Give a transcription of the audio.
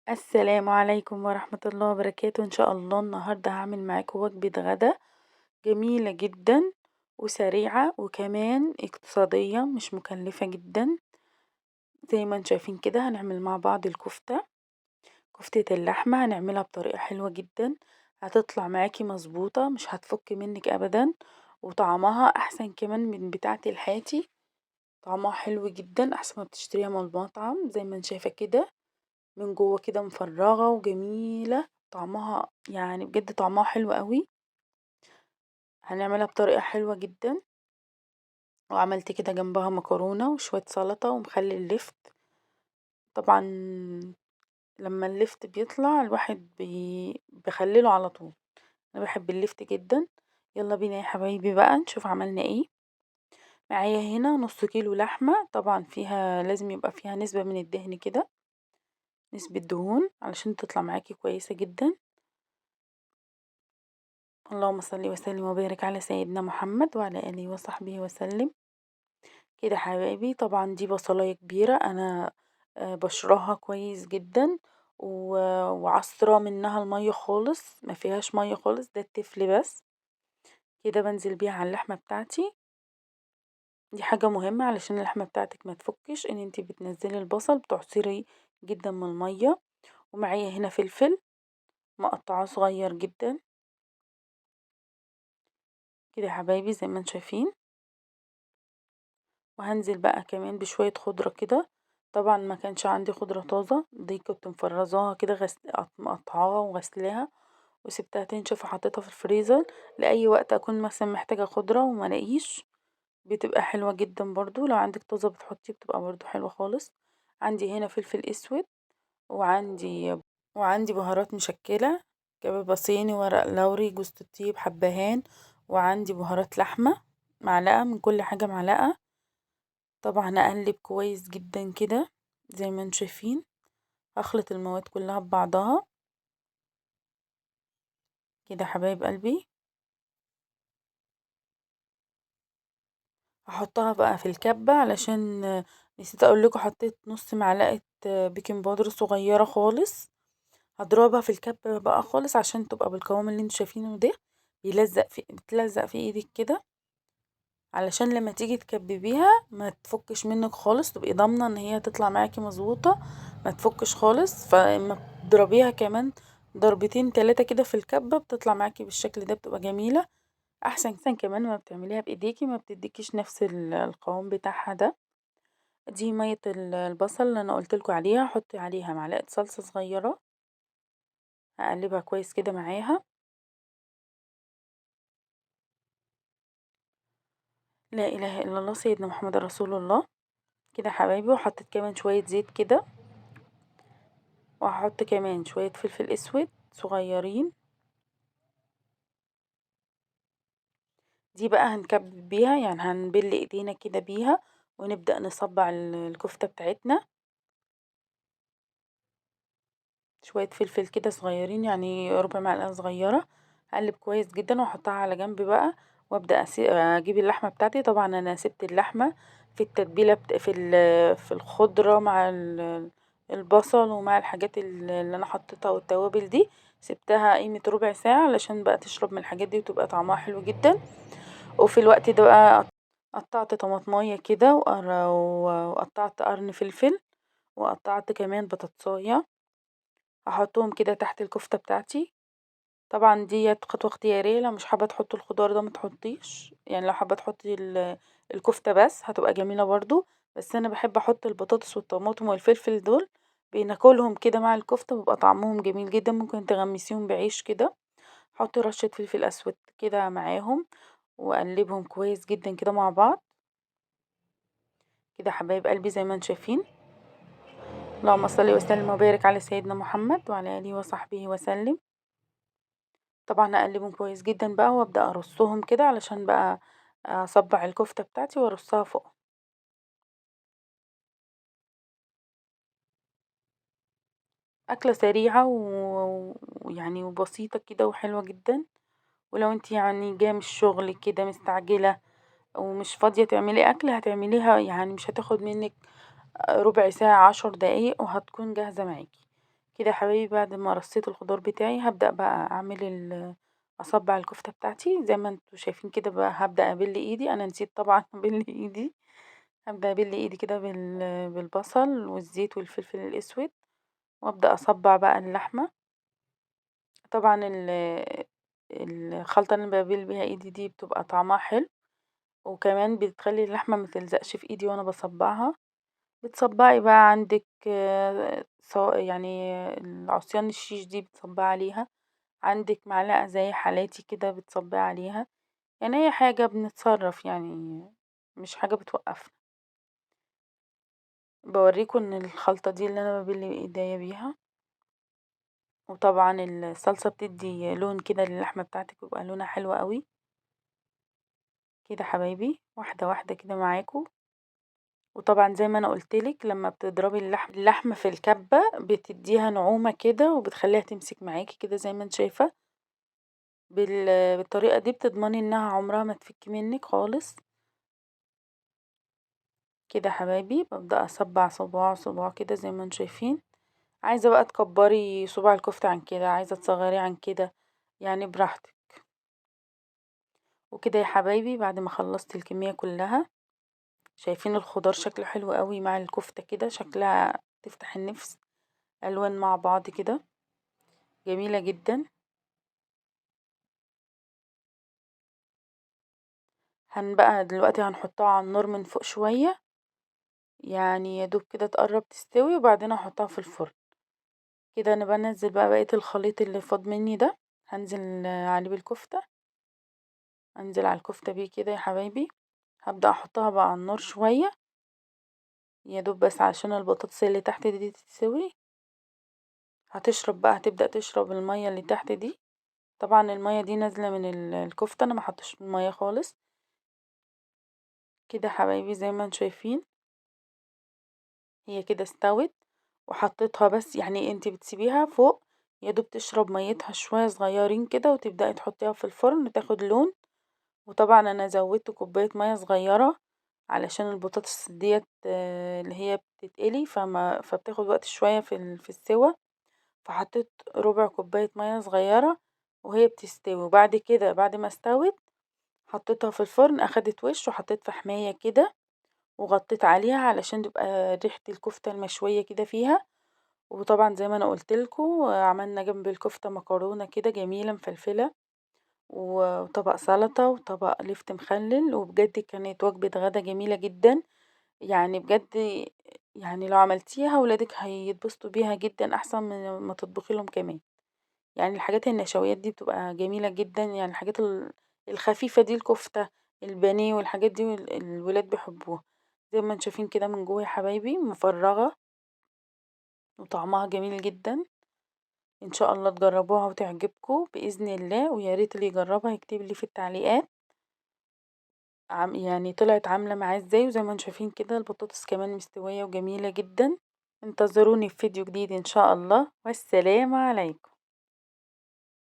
السلام عليكم ورحمة الله وبركاته. إن شاء الله النهاردة هعمل معاكم وجبة غدا جميلة جدا وسريعة وكمان اقتصادية، مش مكلفة جدا. زي ما انتم شايفين كده هنعمل مع بعض الكفتة، كفتة اللحمة. هنعملها بطريقة حلوة جدا، هتطلع معاكي مظبوطة، مش هتفك منك ابدا، وطعمها احسن كمان من بتاعة الحاتي. طعمها حلو جدا، احسن ما بتشتريها من المطعم. زي ما انت شايفة كده من جوه كده مفرغة وجميلة، طعمها يعني بجد طعمها حلو قوي. هنعملها بطريقة حلوة جدا. وعملت كده جنبها مكرونة وشوية سلطة ومخلل اللفت. طبعا لما اللفت بيطلع الواحد بيخلله على طول، انا بحب اللفت جدا. يلا بينا يا حبايبي بقى نشوف عملنا ايه. معايا هنا نص كيلو لحمة، طبعا فيها لازم يبقى فيها نسبة من الدهن كده، نسبة دهون علشان تطلع معاكي كويسة جدا. اللهم صل وسلم وبارك على سيدنا محمد وعلى آله وصحبه وسلم. كده حبايبي، طبعا دي بصلاية كبيرة انا بشرها كويس جدا وعصرة منها المية خالص، ما فيهاش مية خالص، ده التفل بس. كده بنزل بيها على اللحمة بتاعتي. دي حاجة مهمة علشان اللحمة بتاعتك ما تفكش، ان انتي بتنزلي البصل بتعصري جدا من المية. ومعايا هنا فلفل مقطعاه صغير جدا كده يا حبايبي زي ما انتم شايفين. وهنزل بقى كمان بشوية خضرة كده، طبعا ما كانش عندي خضرة طازة، دي كنت مفرزاها كده، مقطعاها وغسلاها وسبتها تنشف وحطيتها في الفريزر لأي وقت اكون مثلا محتاجة خضرة وما الاقيش. بتبقى حلوة جدا برضو، لو عندك طازة بتحطي بتبقى برضو حلوة خالص. عندي هنا فلفل اسود، وعندي بهارات مشكلة، كبابة صيني، ورق لوري، جوز الطيب، حبهان، وعندي بهارات لحمة، معلقة من كل حاجة معلقة. طبعا اقلب كويس جدا كده زي ما انتم شايفين، اخلط المواد كلها ببعضها كده حبايب قلبي. هحطها بقى في الكبة، علشان نسيت اقول لكم حطيت نص معلقة baking powder صغيرة خالص. هضربها في الكبة بقى خالص عشان تبقى بالقوام اللي انتوا شايفينه ده، بتلزق في ايدك كده، علشان لما تيجي تكببيها ما تفكش منك خالص، تبقي ضامنه ان هي تطلع معاكي مظبوطة، ما تفكش خالص. فلما تضربيها كمان ضربتين تلاتة كده في الكبه بتطلع معاكي بالشكل ده، بتبقى جميلة احسن كمان ما بتعمليها بايديكي، ما بتديكيش نفس القوام بتاعها ده. دي مية البصل اللي انا قلت لكم عليها، حطي عليها معلقه صلصه صغيرة، هقلبها كويس كده معاها. لا اله الا الله سيدنا محمد رسول الله كده حبايبي. وحطيت كمان شوية زيت كده، وهحط كمان شوية فلفل اسود صغيرين. دي بقى هنكبب بيها، يعني هنبل ايدينا كده بيها ونبدأ نصبع الكفتة بتاعتنا. شوية فلفل كده صغيرين، يعني ربع معلقه صغيرة. هقلب كويس جدا واحطها على جنب بقى، وابدا اجيب اللحمة بتاعتي. طبعا انا سبت اللحمة في التتبيله في الخضرة مع البصل ومع الحاجات اللي انا حطيتها والتوابل دي، سبتها قيمة ربع ساعة علشان بقى تشرب من الحاجات دي وتبقى طعمها حلو جدا. وفي الوقت ده بقى قطعت طماطمايه كده، وقطعت قرن فلفل، وقطعت كمان بطاطسايه، هحطهم كده تحت الكفتة بتاعتي. طبعا ديت خطوة اختيارية، لو مش حابة تحطي الخضار ده ما تحطيش، يعني لو حابة تحطي الكفتة بس هتبقى جميلة برضو، بس انا بحب احط البطاطس والطماطم والفلفل دول، بناكلهم كده مع الكفتة بيبقى طعمهم جميل جدا. ممكن تغمسيهم بعيش كده. حطي رشه فلفل اسود كده معاهم، واقلبهم كويس جدا كده مع بعض كده حبايب قلبي زي ما انتم شايفين. اللهم صل وسلم وبارك على سيدنا محمد وعلى اله وصحبه وسلم. طبعا اقلبهم كويس جدا بقى، وابدا ارصهم كده علشان بقى اصبع الكفتة بتاعتي وارصها فوق. اكله سريعة ويعني وبسيطة كده وحلوه جدا. ولو انت يعني جاية من الشغل كده مستعجلة ومش فاضية تعملي اكل هتعمليها، يعني مش هتاخد منك ربع ساعة 10 دقايق وهتكون جاهزة معاكي. كده يا حبايبي بعد ما رصيت الخضار بتاعي هبدأ بقى اعمل اصبع الكفتة بتاعتي زي ما انتوا شايفين كده. بقى هبدأ ابل ايدي، انا نسيت طبعا ابل ايدي. هبدأ ابل ايدي كده بالبصل والزيت والفلفل الاسود، وابدأ اصبع بقى اللحمة. طبعا الخلطة اللي انا ببل بيها ايدي دي بتبقى طعمها حلو، وكمان بتخلي اللحمة ما تلزقش في ايدي وانا بصبعها. بتصبعي بقى عندك يعني العصيان الشيش دي بتصبعي عليها، عندك معلقة زي حالاتي كده بتصبعي عليها، يعني اي حاجة بنتصرف، يعني مش حاجة بتوقفنا. بوريكم ان الخلطة دي اللي انا ببل ايديا بيها. وطبعا الصلصة بتدي لون كده للحمة بتاعتك، بيبقى لونها حلو قوي كده حبايبي. واحدة واحدة كده معاكم. وطبعا زي ما انا قلتلك لما بتضربي اللحمة في الكبة بتديها نعومة كده، وبتخليها تمسك معاكي كده زي ما انت شايفة. بالطريقة دي بتضمني انها عمرها ما تفك منك خالص كده حبايبي. ببدأ اصبع صباع صباع كده زي ما انتم شايفين. عايزة بقى تكبري صباع الكفتة عن كده، عايزة تصغريه عن كده، يعني براحتك. وكده يا حبايبي بعد ما خلصت الكمية كلها، شايفين الخضار شكله حلو قوي مع الكفتة كده، شكلها تفتح النفس، الوان مع بعض كده جميلة جدا. هنبقى دلوقتي هنحطها على النار من فوق شوية، يعني يا دوب كده تقرب تستوي، وبعدين احطها في الفرن كده. انا بنزل بقى بقية الخليط اللي فاض مني ده، هنزل عليه بالكفتة، انزل على الكفتة بيه كده يا حبايبي. هبدأ احطها بقى على النار شوية يا دوب بس عشان البطاطس اللي تحت دي تستوي. هتشرب بقى، هتبدأ تشرب المية اللي تحت دي. طبعا المية دي نازلة من الكفتة، انا ما حطيتش المية خالص كده حبايبي. زي ما انتم شايفين هي كده استوت، وحطيتها بس يعني انتي بتسيبيها فوق يا دوب تشرب ميتها شوية صغيرين كده، وتبدأي تحطيها في الفرن تاخد لون. وطبعا انا زودت كوباية مية صغيرة علشان البطاطس ديت اللي هي بتتقلي فبتاخد وقت شوية في السوا، فحطيت ربع كوباية مية صغيرة وهي بتستوي. وبعد كده بعد ما استوت حطيتها في الفرن، اخدت وش، وحطيت فحمايه كده وغطيت عليها علشان تبقى ريحه الكفتة المشويه كده فيها. وطبعا زي ما انا قلت لكم عملنا جنب الكفتة مكرونه كده جميلة مفلفله، وطبق سلطة، وطبق لفت مخلل. وبجد كانت وجبة غدا جميلة جدا، يعني بجد يعني لو عملتيها ولادك هيتبسطوا بيها جدا، احسن من ما تطبخي لهم كمان. يعني الحاجات النشويات دي بتبقى جميلة جدا، يعني الحاجات الخفيفة دي، الكفتة البانيه والحاجات دي الولاد بيحبوها. زي ما انتم شايفين كده من جوه يا حبايبي مفرغة وطعمها جميل جدا. ان شاء الله تجربوها وتعجبكم باذن الله، ويا ريت اللي يجربها يكتب لي في التعليقات يعني طلعت عامله معاه ازاي. وزي ما انتم شايفين كده البطاطس كمان مستوية وجميلة جدا. انتظروني في فيديو جديد ان شاء الله، والسلام عليكم.